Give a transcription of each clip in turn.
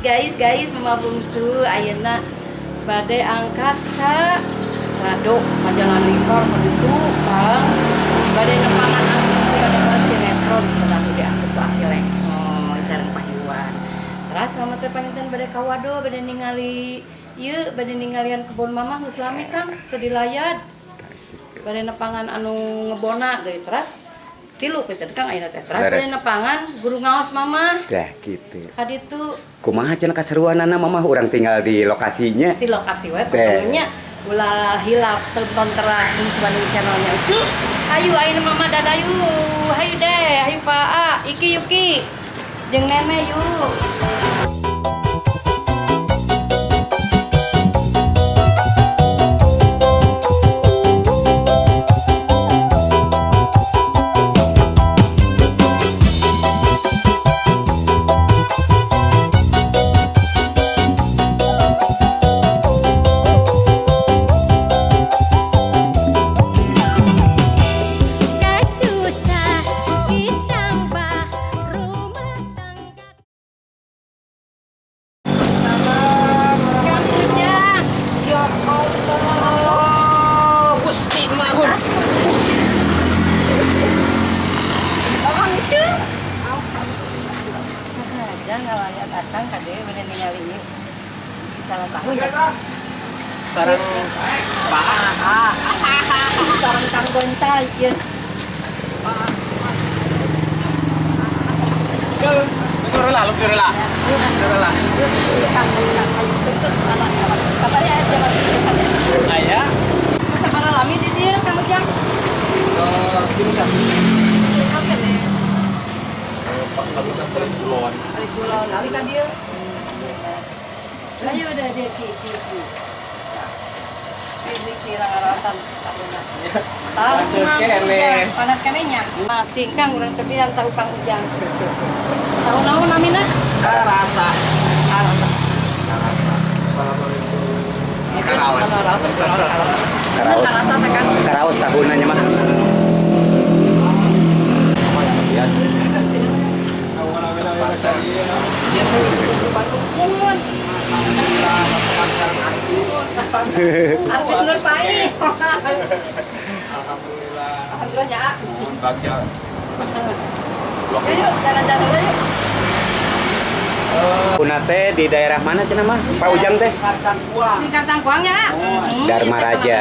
Guys, guys, Mama Bungsu ayeuna bade angkat ka Wado, ka Jalan Lingkar ka ditu, Kang. Bade nepangan anu kada sinetron cenah diasup ku Aki Lengkoy sareng Pak Iwan. Teras Mama teh panginten bade ka Wado, bade ningali ieu, bade ninggalian kebon Mama geus lami, Kang, teu dilayad. Bade nepangan anu ngebona deui, teras tilu pinten, Kang, ayeuna teh. Teras bade nepangan guru ngaos Mama. Dah gitu. Ka ditu. Kumaha cenah kaseruanana Mama, urang tinggal di lokasinya. Di lokasi we pokoknya ulah hilap tonton terah Bungsu Bandung channelnya. Cu, ayo ayeuna Mama dadayu. Hayu deh, hayu Pak A, Iki Yuki. Jeung Nenek yuk. Kasusah ditambah rumah tangga. Kang Ujang. Ya Allah, Gusti Magun. Mama lucu. Jangan ngalayat akang ka dieu bade ningali ieu. Calon tahu ya. Sareng Pak Ah, sareng Kang Bonsai ieu. Suruh lah, suruh lah. Suruh lah. Kang Bonsai hayu tuntut anak kabarnya aya siapa sih? Aya. Sabaraha lami di dieu, Kang Ujang? Optimisasi. Oke deh. Pak balik kulon. Balik kulon, lali ka dieu. Ayo udah dia ki ki ki. Ki ki rarasan tahuna. Panas keneh. Panas keneh nya. Nah, cingkang urang cobian tahu Kang Ujang. Tahu naon namina? Karasa. Karasa. Karasa. Assalamualaikum. Karaos. Karaos. Karaos. Karasa teh Kang. Karaos tahunannya mah. Muhun. Artis Nur Pai. Alhamdulillah. Alhamdulillah ya. Bagja. Yuk, yuk, jalan-jalan dulu yuk. Tahuna teh di daerah mana cenah mah? Pak Ujang teh? Kacang kuang. Di Kacang ya. Dharma Raja.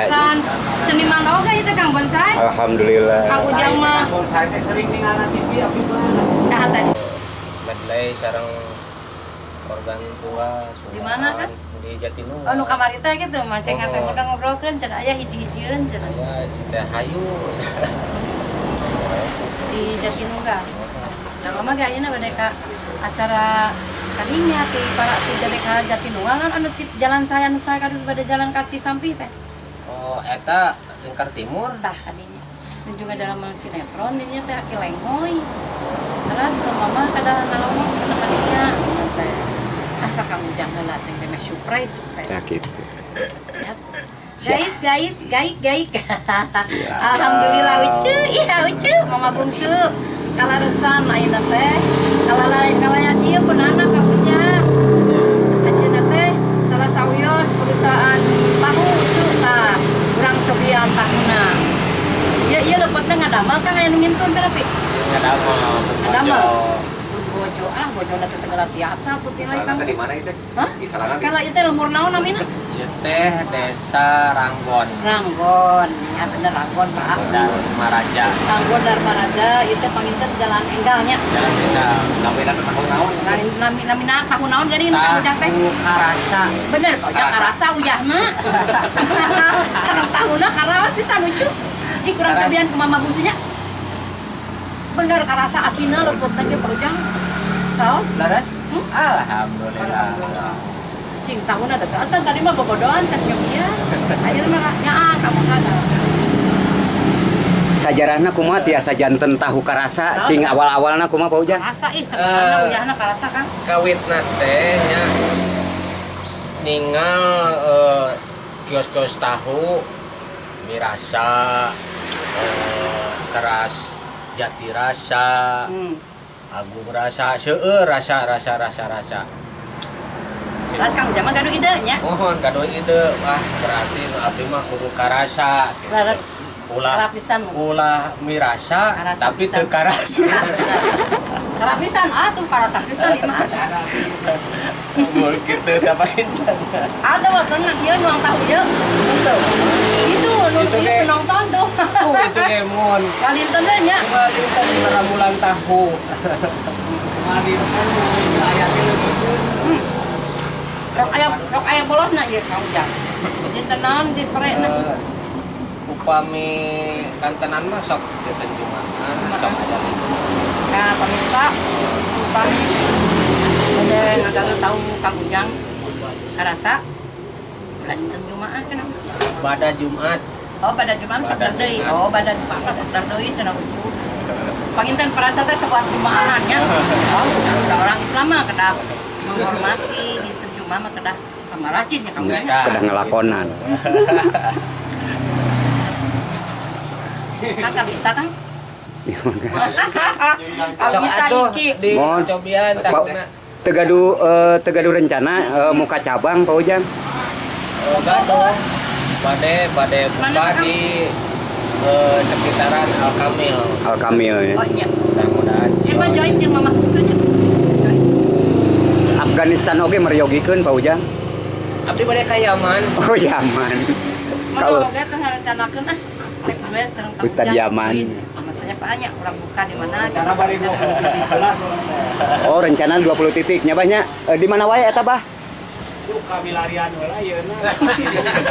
Seniman oge itu Kang Bonsai. Alhamdulillah. Kang Ujang mah. Bonsai teh sering ninggalna TV abi mah. Tah teh. Medley sareng organ tua. Di mana, kan? Di Jatinunggal. Oh, nu kamari teh gitu, maceng teh Oh. udah ngobrolkeun cenah aya hiji-hijieun cenah. Ya, si teh hayu. Di Jatinunggal. Nah, mama ge ayeuna bade ka acara kadinya ti para ti bade ka Jatinunggal kan anu ti jalan saya anu saya kadu bade jalan ka Cisampih teh. Oh, eta Lingkar Timur. Tah kadinya. Dan juga dalam sinetron dinya teh Aki Lengkoy. Terus mama kada ngalongok kana kadinya teh. Ah, ka Kang Ujang heula teh teh meh surprise surprise. Ya gitu. Siap. Guys, guys, gaik, gaik. Alhamdulillah lucu. Iya, lucu. Mama Bungsu. Kalaresan ayeuna teh. Kalala kalaya ieu pun anak Kang Ujang. Anjeunna teh salah sawios perusahaan tahu cu tah. Urang cobian tahuna. Ieu ieu lepetna ngadamel Kang aya nu ngintun teh tapi. Ngadamel. Ngadamel. Bojo, ah bojona teh segala tiasa tuh tilai Kang. Di mana itu? Hah? Di celana. Kalau itu lembur naon namina? Ieu teh Desa Ranggon. Ranggon, ya bener Ranggon Pak. Dharma Raja. Ranggon Dharma Raja itu panginten jalan enggalnya. Jalan Enggal. Namina tahun naon? Nami nami na tahun naon jadi nu Kang Ujang teh. Tahu karasa. Bener kok, ya karasa uyahna. Sareng tahunna karaos pisan lucu. Cik kurang cobian ke Mama Bungsunya. Bener karasa asinna lepetna ge Pak Ujang. Kaos. Laras? Hmm? Alhamdulillah. Cing tahunna da acan tadi mah bobodoan can nyobian. Ayeuna mah nyaah kamu kada. Sajarahna kumaha tiasa janten tahu karasa cing awal-awalna kumaha Pak Ujang? Karasa ih sebenarnya uyahna karasa Kang. Kawitna teh nya ningal kios-kios tahu mirasa, teras jati rasa, agung rasa, seueur rasa rasa rasa rasa. Terus Kang Ujang mah gaduh ide nya. Mohon gaduh ide, wah berarti nu abdi mah kudu karasa gitu. Leres. Ulah Karapisan. ulah mirasa Karasa tapi pisan. teu karasa. Karapisan ah tuh karasa pisan ieu mah. Mun kitu tah panginten. Ada mah senang ieu nuang tahu ieu. Itu nu Itu ieu ge. penonton tuh. Tuh itu ge mun. Kalinten teh nya. Kalinten meramulan tahu. Rok aya bolosna ieu Kang Ujang. Dinten naon diperekna? Upami kantenan mah sok dinten Jumat, sok aya libur. Nah, pemirsa, upami ada ngagagal tahu Kang Ujang karasa ulah dinten Jumaah cenah. Bada Jumat. Oh, pada Jumat sok Pada deui. Jumat. Oh, pada Jumat mah sok deui cenah lucu. Panginten perasa teh sebuah Jumaahan nya. Oh, udah orang Islam mah kedah menghormati dinten Jumat mah kedah ka marajid nya Kang Ujang. Nah, Kedah ngelakonan. Kan kabita kan? Sok Kabita atuh iki. di Mohon. cobian Pak, tahuna. teu gaduh rencana muka cabang Pak Ujang. Oh, gaduh. Bade bade buka Mana, Kang? di sekitaran Al Kamil. Al Kamil ya. Oh iya. Mudah-mudahan. Coba join jeung Mama Bungsunya. Join. Afghanistan oge meryogikeun Pak Ujang. Abdi bade ka Yaman. Oh Yaman. Mana Kalau oge teh ngarencanakeun ah. Rek duet sareng Kang Ustad Ujang. Yaman. Matanya banyak urang buka di mana. Rencana bari 20 titik lah soalnya. Oh rencana 20 titiknya banyak. Di mana wae eta bah? Tuh kamilarian heula yeuna.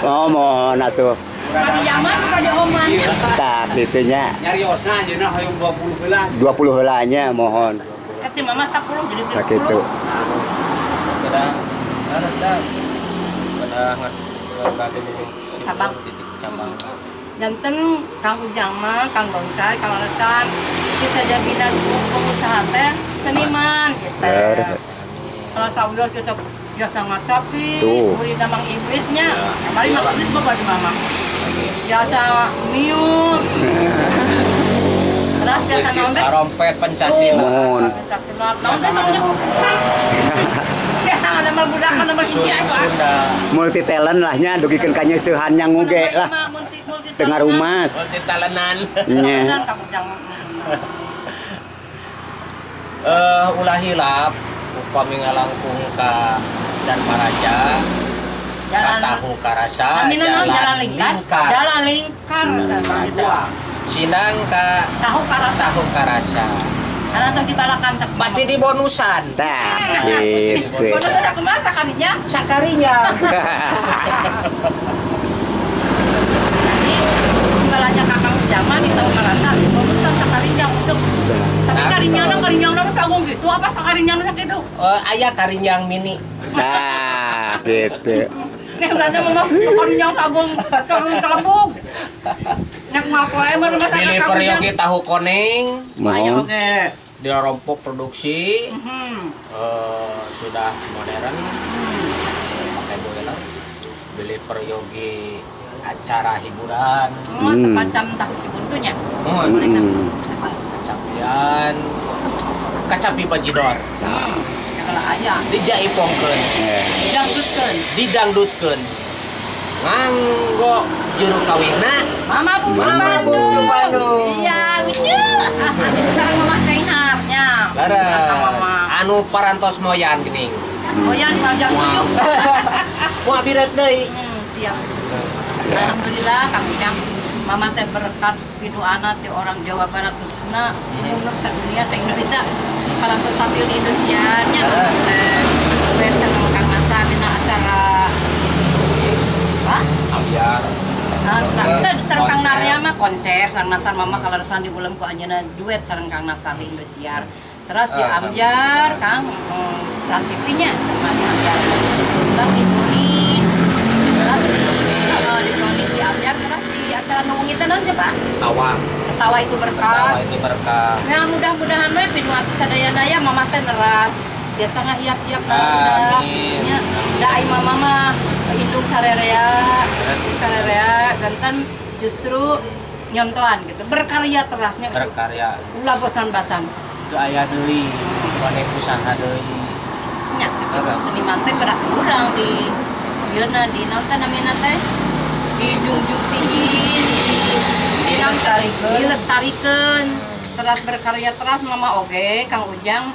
Oh mohon atuh. Buka di Yaman, buka di Oman. Tah kitu nya. Nyariosna anjeunna hoyong 20 heula. 20 heula nya mohon. Eh, Mama 10 jadi Tah kitu. 30. Kedah harus dah. Kedah gaduh Cabang. titik cabang. Janten Kang Ujang mah, Kang Bongsai, Kang Lesan, bisa jadi pengusaha teh seniman gitu. Terus. Kalau sawios kita biasa ngacapi, Tuh. murid Mang Iblisnya, kemarin Mang Iblis bawa di mama. Biasa miut. Terus biasa naon teh? Rompet pencak silat. Mohon. Pencak silat. Naon teh naon teh? Ya, ada mal budak, ada mal hiji atuh, ah. Sunda. Multi talent lah nya dugikeun ka nyeusehan nyangu ge lah. Tengah rumas. Multi talenan. Nya. Kang Ujang. Ulah hilap upami ngalangkung ka Darmaraja ka Jalan Tahu Karasa Namina naon jalan lingkar? Jalan lingkar. Sindang ka Tahu Karasa. Tahu Karasa Karena tong dibalakan teh. pasti di bonusan. Tah gitu. Bonus aku masak karinya. Sakarinya. Jadi balanya kakang zaman di Tahu Karasa di bonusan sakarinya untuk tapi karinyana karinyana sagung gitu apa sakarinyana sakitu. Aya karinyang mini. Nah, gitu. Nih belanja mama karinyang sagung sagung kelembung. Nek ngapa eh baru masak Pilih kakang peryogi tahu koneng Ayo Mohon. oke. di rompok produksi Mhm. sudah modern pakai boiler. Beli peryogi acara hiburan. Oh, semacam tahu cibuntunya. Hmm. Kacapian kacapi bajidor Kalau ayah dijaipongkeun, dangdutkeun. Didangdutkeun nganggo juru kawinna Mama Bungsu Mama Bandung. Bungsu Bandung. Iya, lucu. Sareng Mama Cengharnya. Leres Mama. Anu parantos moyan geuning. Moyan jam 7. Moal bireut deui. Siap. Alhamdulillah Kang Ujang. Mama teh berkat piduana ti orang Jawa Barat khususna umum sadunia sa Indonesia parantos tampil di Indonesia nya Mama teh duet sareng Kang Nasa dina acara. Wah, Ambiar. Nah, nah, sareng Kang Narya mah konser sareng Nasar mama kaleresan di bulan ku anjeunna duet sareng Kang Nasar di Indosiar. Terus di Ambyar Kang Trans TV-nya sama di Ambyar. Terus di Tunis. Terus di Tunis di Ambyar terus di acara nu wengi teh naon Pak? Tawa. Ketawa itu berkah. Tawa itu berkah. Nah, mudah-mudahan we pinuh sadayana ya mama teh neras. Biasa ngahiap-hiap barudak. Amin. Nya, da ai mama mah indung sarerea, indung sarerea janten justru nyontohan gitu. Berkarya terasnya gitu. Berkarya. Ulah bosan-basan. Teu aya deui, bade usaha deui. Nya, gitu. Seniman teh kedah urang di ieu di naon teh namina teh dijunjung tinggi, di Dilestarikeun. Dilestarikeun, teras berkarya teras. Mama oge, Kang Ujang,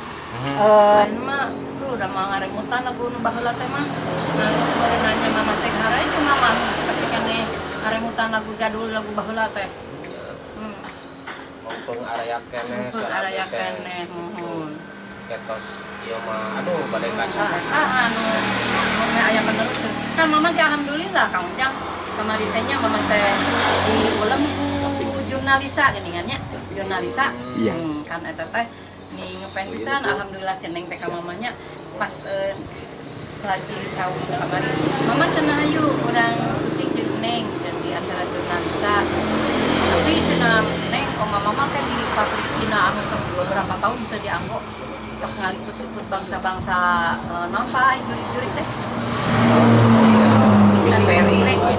eh mah lu udah mah ngaremutan lagu nu baheula teh mah. Nah, kemarin nanya mama cek harai itu mama pasti keneh ngaremutan lagu jadul, lagu baheula teh. Mumpung area keneh. Mumpung area keneh, muhun. Ketos ieu mah, aduh, bade kasih. Ah, anu nu aya penerus kan mama ge alhamdulillah, Kang Ujang. Kamari teh nya mama teh di ulem ku jurnalisa geuningan nya, jurnalisa. Iya. Kan eta teh ni ngepen pisan, alhamdulillah si Neng teh ka mamanya pas selasi saum kamari, mama cenah hayu urang syuting jeung Neng jadi acara jurnalisa, tapi cenah Neng oma mama kan di pabrik Cina anu tos beberapa tahun teu dianggo, sok ngaliput-liput bangsa-bangsa naon Pak, jurik-jurik teh, misteri jurik sih.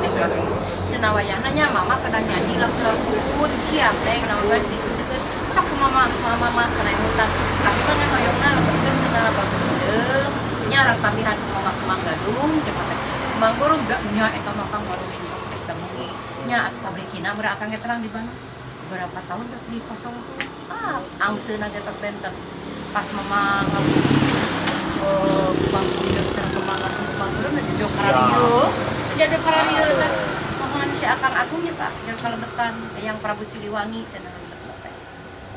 Cenah wayahna nya mama kedah nyanyi lagu-lagu siap teh naon bae disyutingkeun sok ku mama, mama mah kana emutan abi mah ngan hoyongna lebetkeun cenah lagu hideung nya rang tambihan ku mama Kemang Gadung cek teh. Kemang Gadung da nya eta mah Kang waruhin teh wengi nya atuh pabrik Cina meureun akang ge terang di Bandung beberapa tahun terus dikosong, ah, angseuna ge tos benten. Pas mama oh, Kemang Gadung sareng Kemang Gadung, Kemang Gadung jauh kararieu jadi kararieu teh mohon si Akang Agungnya Pak jeung kalebetan yang Prabu Siliwangi cenah teh.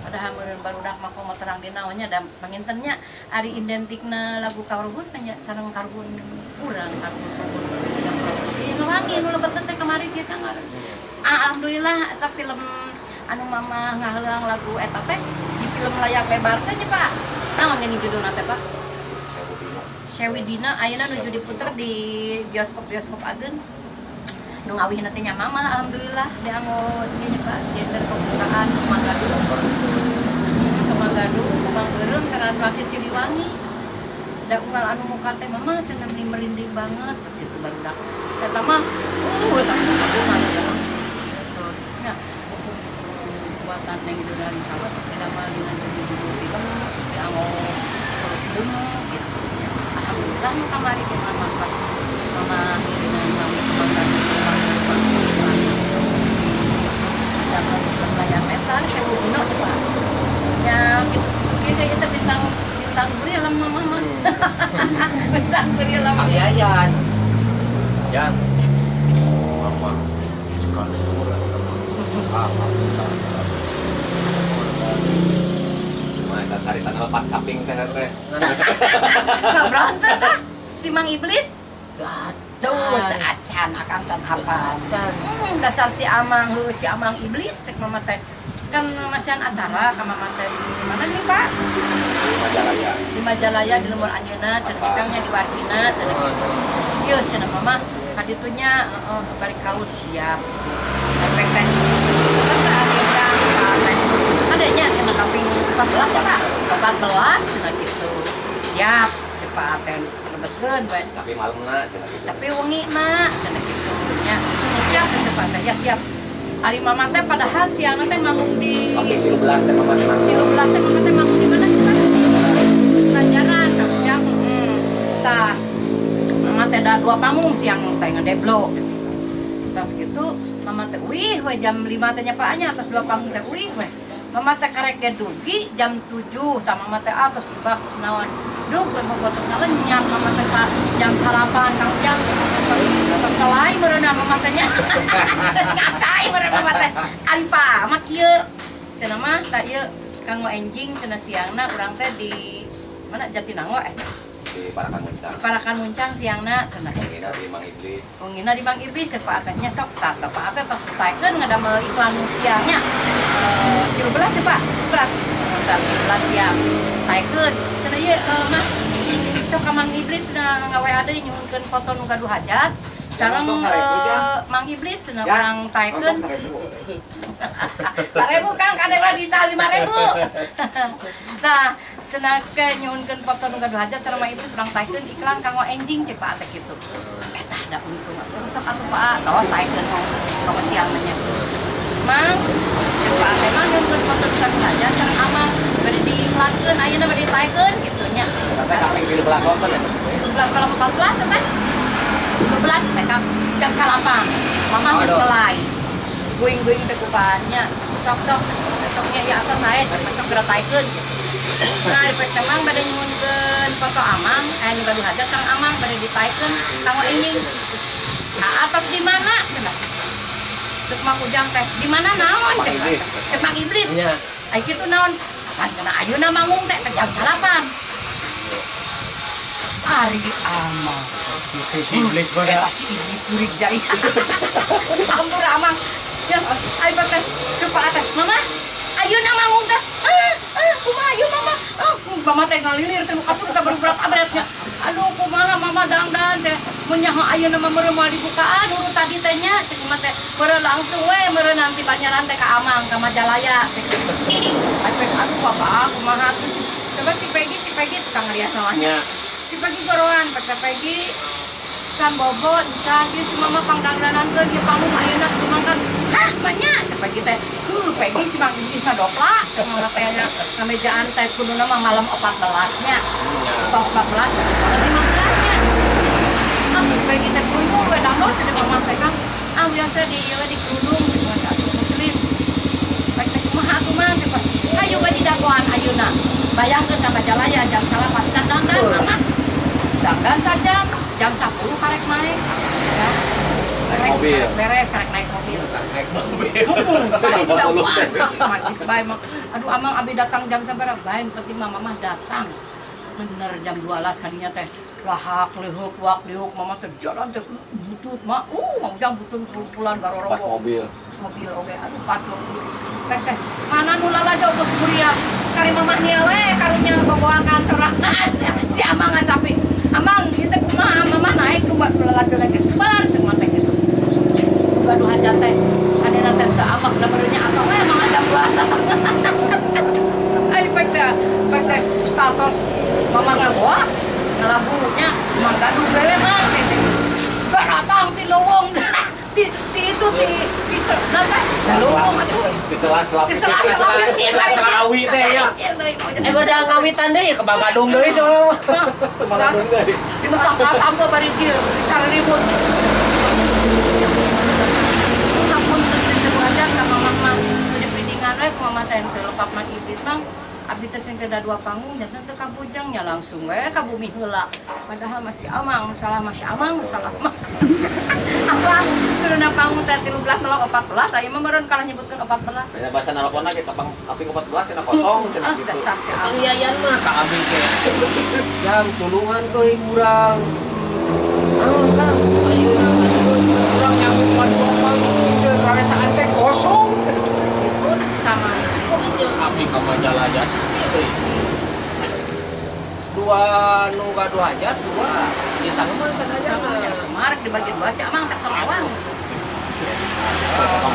Padahal meureun barudak mah komo terang dina nya da panginten nya ari identikna lagu karuhun nya sareng karuhun urang, karuhun yang Prabu Siliwangi nu lebetna teh kamari ge Kang. Ah, alhamdulillah eta film anu mama ngaheulang lagu eta teh di film layar lebar teh nya Pak. Naon ini judulna teh, Pak? Sewu Dina. Ayeuna nuju diputer di bioskop-bioskop ageun. Nu ngawihna teh nya mama, alhamdulillah dianggo ieu nya Pak, gender pembukaan Kemang Gadung. Kemang Gadung, Kemang Beureum teras Wangsit Siliwangi. Da unggal anu muka teh mama cenah meni merinding banget sok gitu barudak. Eta mah eta mah kagungan eta mah. Terus nya buatan neng jurnalis sawah sok didamel dina judul-judul film, sok dianggo film gitu nya. Alhamdulillah nu kamari ge mama pas mama ngiringan ngawi Kemang Gadung, Kemang Beureum, Kemang damel film layar lebar Sewu Dino teh Pak. Ya gitu gitu kayak kita bintang bintang film mama mah. Bintang film. Kang Yayan. Yang mama suka luhur eta mah. Ah, cuma eta carita lepat kaping teh teh. Ngobrol teh tah si Mang Iblis. Aduh, teu acan akang can apa. Acan. Dasar si Amang, heuh, si Amang Iblis cek mama teh. Kan masihan acara ka mama teh di mana nih, Pak? Majalaya. Di Majalaya di Lembur Anjeunna cenah ikangnya di Wargina cenah gitu. Ieu cenah mama kaditunya heeh bari kaus siap. Efek teh. Kan agenda Pak adanya cenah kaping 14 ya, Pak? 14 cenah gitu. Siap cek Pak Aten lebetkeun we. Tapi malemna cenah gitu. Tapi wengi na cenah gitu nya. Siap cek Pak Aten ya siap. Ari mama teh padahal siangna teh manggung di Kaping 13 teh mama teh manggung. 13 teh mama teh manggung di mana sih, Pak? Banjaran, Kang Ujang. Tah, mama teh da dua panggung siang teh ngedeblo. Terus gitu, mama teh wih we jam 5 teh nya Pak nya atas dua panggung teh wih we. Mama teh karek ge dugi jam 7 tah mama teh atos dibak naon. Duh, we bogo terus ngalenyap mama teh jam 8 Kang Ujang. Terus kelai meureunna mama teh nya. Terus ngacai meureun mama teh. Ari Pak, mah kieu. Cenah mah tah ieu kanggo enjing cenah siangna urang teh di mana, Jatinangor eh? Di Parakan Muncang. Di Parakan Muncang siangna cenah. Menghina di Mang Iblis. Wengi di Mang Iblis cek Pak Ateh nya sok tah tah Pak Ateh tos taekeun ngadamel iklan siangnya. Eh, 13 ya Pak? 13. Tah 13 siang. Taekeun cenah ieu mah sok ka Mang Iblis cenah nga-WA deui nyuhunkeun foto nu gaduh hajat. Sareng Nonton 1000, Jang. Mang Iblis cenah Ya, urang taekeun. nonton 1000. 1000 Kang, kadang bisa 5000. Nah, cenah ke nyuhunkeun foto nu gaduh hajat sareng Mang Iblis urang taekeun iklan kanggo enjing cek Pak Ateh kitu. Eta da untung atuh sok atuh Pak, tos taekeun mau kanggo siang nya. Mang, cek Pak Ateh mah nyuhunkeun foto nu gaduh hajat sareng Amang bade diiklankeun ayeuna bade ditaekeun kitu nya. Eta teh kaping 13 wonten ya. 13.14 teh. 12 teh Kang. Jam 9. Mama geus Aduh. ngelai. Guing-guing teh kupaannya. Sok-sok besoknya ya atas saya besok geura taikeun. Nah, di teh mang bade nyuhunkeun foto Amang, aya nu gaduh hajat Kang Amang bade ditaikeun kanggo inying. Nah, atas di mana cenah? Cek Mang Ujang teh, di mana naon cek? Cek Mang Iblis. Nya. Ai kitu naon? Apaan cenah ayeuna manggung teh ke jam 9. Ari Amang. Si iblis pada. Eta si iblis jurig jai. Ampun Amang. Ya, ai teh coba teh. Mama, ayeuna manggung teh. Ah, ah, kumaha ayeuna mama? Ah, mama teh ngalilir teh kasur teh berat abretnya. Aduh, kumaha mama dangdan teh. Mun nyaho ayeuna mah meureun moal dibukaan urut tadi teh nya cek mama teh. Meureun langsung we meureun nanti banyaran teh ka Amang ka Majalaya. Ai teh aduh bapak kumaha terus coba si Peggy tukang ngerias namanya. Nya. Si Peggy goroan, Peggy Peggy can bobo can ieu si mama pangdangdanankeun ieu panggung ayeuna kumaha kan. Hah, manya si Peggy teh. Heuh, Peggy si Mang Iblis mah dopla cek mama teh nya ngamejaan teh kuduna mah malam 14 nya. Tong 14, malam 15 nya. Ah, si Peggy teh kerudung we dangdos di mama teh kan. Ah, biasa di ieu di kerudung cek mama teh atuh muslim. Pek teh kumaha atuh mah cek mah. Hayu we didagoan ayeuna. Bayangkeun ka Majalaya jam 9 can dangdan mama. Dangdan sajam jam 10 karek naik. Ya. Karek, mobil. Karek beres, karek naik mobil. Naik mobil. Heeh, bae udah magis bae mah. Aduh Amang abi datang jam sabaraha bae nu penting mah mama datang. Bener jam 12 kalinya teh lahak leuheuk wak liuk mama teh jalan teh butut mah. Mang Ujang butut puluh-puluhan garorong. Pas mobil. Mobil oge aduh pas mobil. Teh teh mana nu lalajo geus buriak. Kari mamah nia we karunya gogoakan sorangan si Amang ngacapi. Amang ieu teh kumaha mama naik nu lalajo geus bar cek mah teh gitu. Gaduh hajat teh hadena teh teu amak da barunya atau we emang jam 2 datang. Ai pek teh pek teh tatos mama ngagoa ngalagunya mang gaduh we mah teh teh. Datang ti lowong ti ti itu ti ti lowong atuh. Di sela-sela. Di sela-sela. Sela-sela awi teh ya. Eh bada ngawitan deui ke Bagadung deui soalnya. Bagadung deui. Di muka kasam ke bari kieu bisa ribut. Sampun teu aja ka mama mah di pindingan we ku mama teh teu lepat Mang Iblis mah abdi teh ceng teh da dua panggung janten teu kabujang nya langsung we ka bumi heula. Padahal masih Amang, salah masih Amang, salah mah. Apa turunna panggung teh 13 malah 14 aya mah meureun kalah nyebutkeun 14. Ya bahasa nelponna kita pang kaping 14 cenah kosong cenah Ah, gitu. dasar si Kang Amang. Yayan mah ka abi ge. Jam tulungan ke urang. Naon Kang? Ayeuna urang nyambung ka dua panggung teu raresaan teh kosong. Itu sama. Abdi ka Majalaya sepi euy. Dua nu gaduh hajat, dua ieu sangeman Sama sadayana. ya kemarin dibagi dua si Amang saktor awang.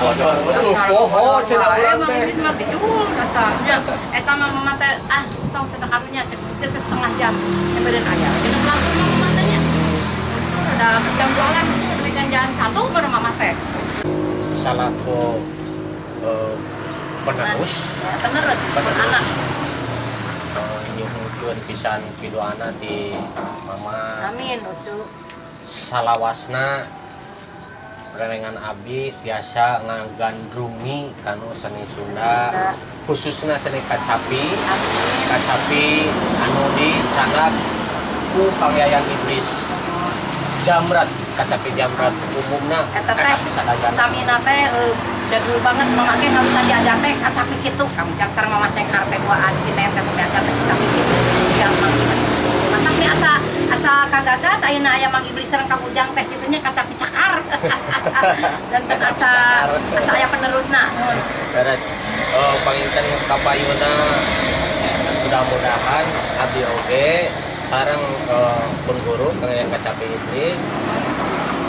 Bodor. Aduh, poho cenah urang Emang teh. ini mah gejul dasarnya. Eta mah mama teh ah tong cenah karunya cek geus setengah jam. Kemudian aya genep langsung mah mama teh nya. Udah jam 12 itu lebih kan jam 1 baru mama teh. Salaku penerus Ya, penerus, Penerus. anak. Nyuhunkeun pisan pidoana di mama. Amin, lucu. Salawasna renengan abdi tiasa ngagandrungi kanu seni Sunda, Sunda. Khususnya seni kacapi. Amin. Kacapi anu dicandak ku Kang Yayan Iblis jamrat, kacapi jamrat umumna Eta teh kacapi sadayana. Stamina teh jadul banget mama ge nggak bisa diajak teh kacapi kitu. Kamu jam sareng mama cengkar teh duaan si teh teh sampai teh kacapi kitu. Gampang gitu. Mantap nih asa asa kagagas ayeuna aya Mang Iblis sareng Kang Ujang teh kitunya kacapi cakar. Dan teh Kacapi asa cakar. Asa aya penerusna. Beres, panginten kapayuna mudah-mudahan abdi oge sareng pun guru Kang Yayan Kacapi Iblis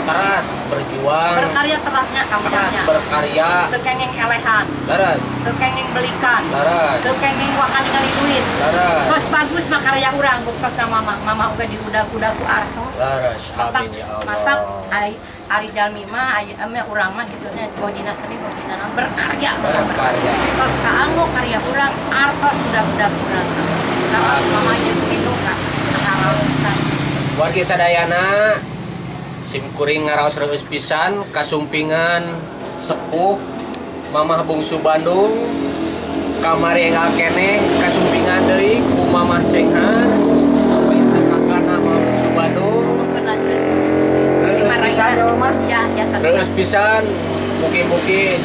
teras berjuang. Berkarya terasnya kamu. Keras berkarya. Teu kenging elehan, leres. Teu kenging belikan, leres. Teu kenging wakan ningali duit. Leres. Tos bagus mah karya urang buktosna mama. Mama oge diudag-udag ku artos. Leres. Matak, Amin ya Allah. Matak ai ari jalmi mah ai ame urang mah kitu nya boh dina seni boh dina naon berkarya. Berkarya. Tos kaanggo karya urang artos udag-udag urang. Karena mama ieu kudu ka karaosan. Wargi sadayana, sim kuring ngaraos reueus pisan kasumpingan sepuh Mamah Bungsu Bandung. Kamari enggal keneh kasumpingan deui ku Mamah Cenghar, kakana Mamah Bungsu Bandung. Reueus pisan ya, Mamah. Ya, ya. Reueus pisan, mugi-mugi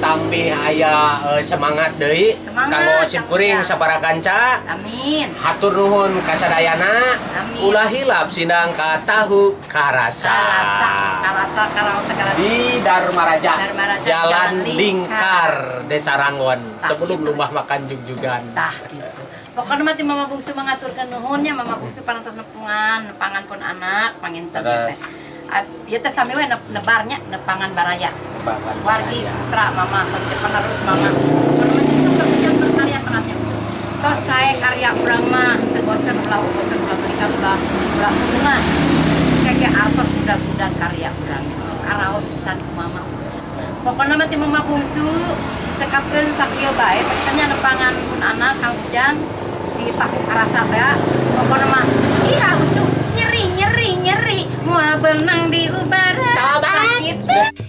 tambih aya semangat deui Semangat, kanggo sim kuring Kang. sabara kanca. Amin. Hatur nuhun kasadayana. Amin. Ulah hilap sindang ka Tahu Karasa. Karasa, karasa, karasa, karasa. Di Darmaraja, Darmaraja, Jalan Jalan Lingkar, Desa Ranggon, Tah, sebelum gitu. Rumah makan Jugjugan. Tah gitu. Pokoknya mah ti Mama Bungsu mengaturkan nuhunnya, Mama Bungsu parantos nepungan, nepangan pun anak, panginten Terus. teh. Ieu teh sami we nebarnya, nepangan baraya. Nepangan Wargi baraya. putra Mama, penerus Mama. Pokoknya mah kerja berkarya tengahnya. Tos saya karya urang mah teu bosen, ulah bosen, ulah berikan, ulah ulah hubungan. Kayak artos budak-budak karya urang. Karaos pisan ku Mama. Pokoknya mah ti Mama Bungsu sekapkeun sakieu bae, paketnya nepangan pun anak Kang Ujang si Tahu Karasa teh. Pokoknya mah iya ucu nyeri nyeri nyeri moal benang di ubara. Tobat. Gitu.